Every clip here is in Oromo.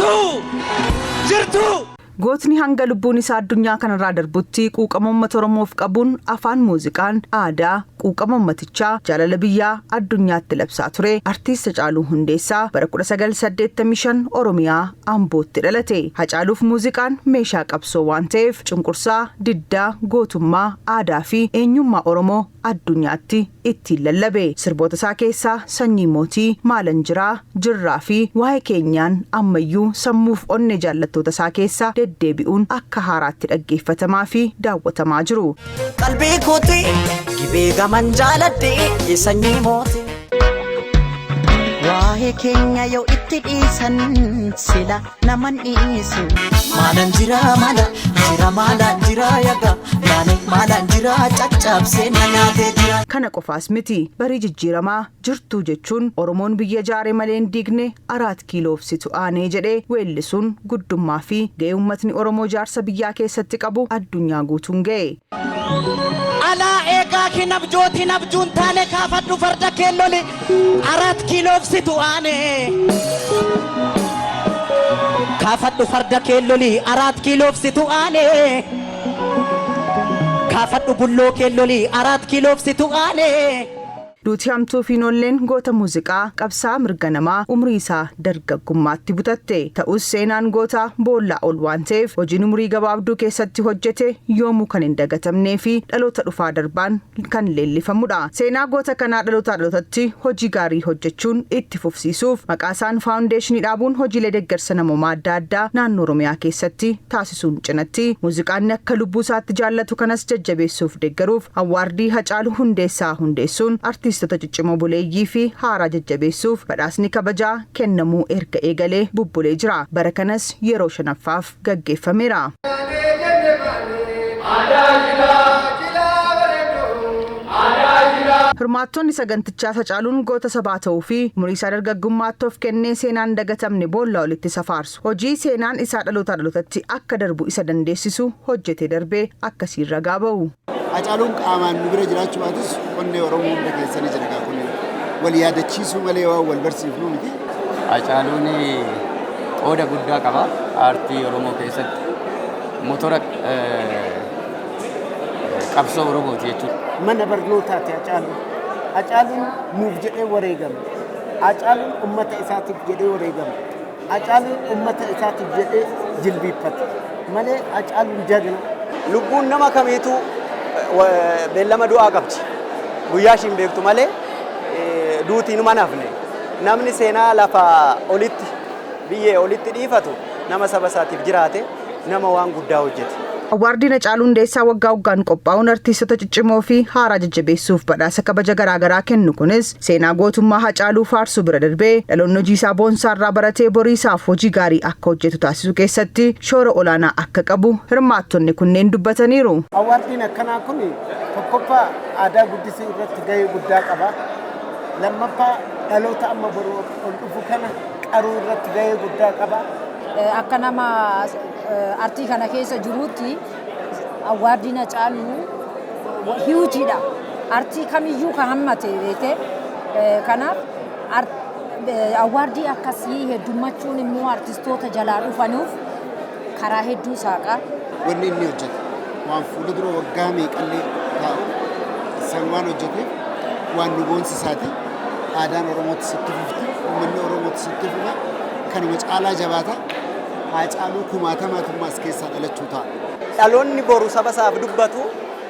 Jirtuu! Jirtuu! Gootni hanga lubbuun isaa addunyaa kanarraa darbutti quuqama uummata Oromoof qabuun afaan muuziqaan aadaa, quuqama uummatichaa, jaalala biyyaa addunyaatti labsaa ture Artiist Hacaaluu Hundeessaa bara 1985 Oromiyaa Ambootti dhalate. Hacaaluuf muuziqaan meeshaa qabsoo waan ta'eef cunqursaa, diddaa, gootummaa, aadaa fi eenyummaa Oromoo addunyaatti ittiin lallabe. Sirboota isaa keessaa Sanyii Mootii, Maalan Jiraa, Jirraa fi Waa'ee Keenyaan ammayyuu sammuuf onnee jaallattoota isaa keessa deddeebi'uun akka haaraatti dhaggeeffatamaa fi daawwatamaa jiru. Qalbii kooti gibee gaman jaaladhe sanyii mootii. Waa'ee keenya yoo itti dhiisan sila naman dhiisu. Maalan jira maala jira maalan jira yaga yaani maalan jira caccabsee na nyaatee jira. Kana qofaas miti, barii jijjiiramaa jirtuu jechuun Oromoon biyya jaare malee hin diigne, Araat Kiiloof situ aanee jedhee weellisuun guddummaa fi ga'ee uummatni Oromoo ijaarsa biyyaa keessatti qabu addunyaa guutuun ga'e. Alaa eegaa hin abjootiin abjuun taane kaafadhu farda keelloli Araat Kiiloof situ aanee. Kaafadhu farda keelloli Araat Kiiloof situ aanee. Kaafadhu bulloo keelloli Araat Kiiloof situ aanee. Duuti hamtuu fi noolleen goota muuziqaa qabsaa mirga namaa umrii isaa dargaggummaatti butatte. Ta'us seenaan gootaa boollaa ol waan ta'eef hojiin umurii gabaabduu keessatti hojjete yoomuu kan hin dagatamnee fi dhaloota dhufaa darbaan kan leellifamudha. Seenaa goota kanaa dhalootaa dhalootatti hojii gaarii hojjechuun itti fufsiisuuf maqaa isaan faawundeeshinii dhaabuun hojiilee deeggarsa namoomaa adda addaa naannoo Oromiyaa keessatti taasisuun cinatti muuziqaan akka lubbuu isaatti jaallatu kanas jajjabeessuuf deeggaruuf awwaardii Hacaaluu Hundeessaa hundeessuun artiistota ciccimoo buleeyyii fi haaraa jajjabeessuuf badhaasni kabajaa kennamuu erga eegalee bubbulee jira. Bara kanas yeroo shanaffaaf gaggeeffameera. Hirmaattonni sagantichaa Hacaaluun goota sabaa ta'uu fi umurii isaa dargaggummaatti of kennee seenaan dagatamne boolla olitti isa faarsu. Hojii seenaan isaa dhalootaa dhalootatti akka darbu isa dandeessisu hojjetee darbee akkasiin ragaa ba'u. Hacaaluun qaamaan nu bira jiraachuu baatus onnee Oromoo hunda keessa ni jira. Kun wal yaadachiisuu malee waan wal barsiifnu miti. Hacaaluun qooda guddaa qaba aartii Oromoo keessatti. Motora qabsoo Oromooti jechuudha. Mana barnootaati Hacaaluun. Hacaaluun nuuf jedhee wareegame. Hacaaluun uummata isaatiif jedhee wareegame. Hacaaluun uummata isaatiif jedhee jilbiiffate. Malee Hacaaluun jagna. Lubbuun nama kamiitu beellama du'aa qabdi. Guyyaa ishiin beektu malee duutiin numa nafne. Namni seenaa lafa olitti biyyee olitti dhiifatu nama saba isaatiif jiraate, nama waan guddaa hojjete. Awwaardiin Hacaaluu Hundeessaa waggaa waggaan qophaa'uun artiistota ciccimoo fi haaraa jajjabeessuuf badhaasa kabaja garaagaraa kennu kunis seenaa gootummaa Hacaaluu faarsuu bira darbee dhaloonni hojii isaa boonsaarraa baratee borii isaaf hojii gaarii akka hojjetu taasisuu keessatti shoora olaanaa akka qabu hirmaattonni kunneen dubbataniiru. Awwaardiin akkanaa kun tokkoffaa aadaa guddisuu irratti gahee guddaa qaba. Lammaffaa dhaloota amma boru ol dhufu kana qaruu irratti gahee guddaa qaba. Akka nama artii kana keessa jiruutti awwaardiin Hacaaluu huge dha. Artii kamiyyuu kan hammate beekte. Kanaaf awwaardii akkasii heddummachuun immoo artistoota jalaa dhufanuuf karaa hedduu saaqa. Wanni inni hojjete waan fuula dura waggaa meeqallee taa'u san waan hojjeteef waan nu boonsisaati. Aadaan Oromootti sitti fufti, uummanni Oromootti sitti fufa, kanuma caalaa jabaata. Haacaaluu kumaatamaatu as keessaa dhalachuu ta'a. Dhaloonni boru saba isaaf dubbatu,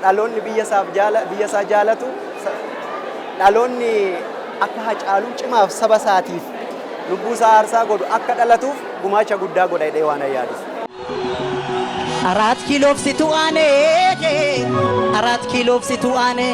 dhaloonni biyya isaaf jaala biyya isaa jaalatu, dhaloonni akka Hacaaluu cimaaf saba isaatiif lubbuu isaa aarsaa godhu akka dhalatuuf gumaacha guddaa godha jedhee waan yaaduuf. Araat Kiiloof situ aanee, Araat Kiiloof situ aanee.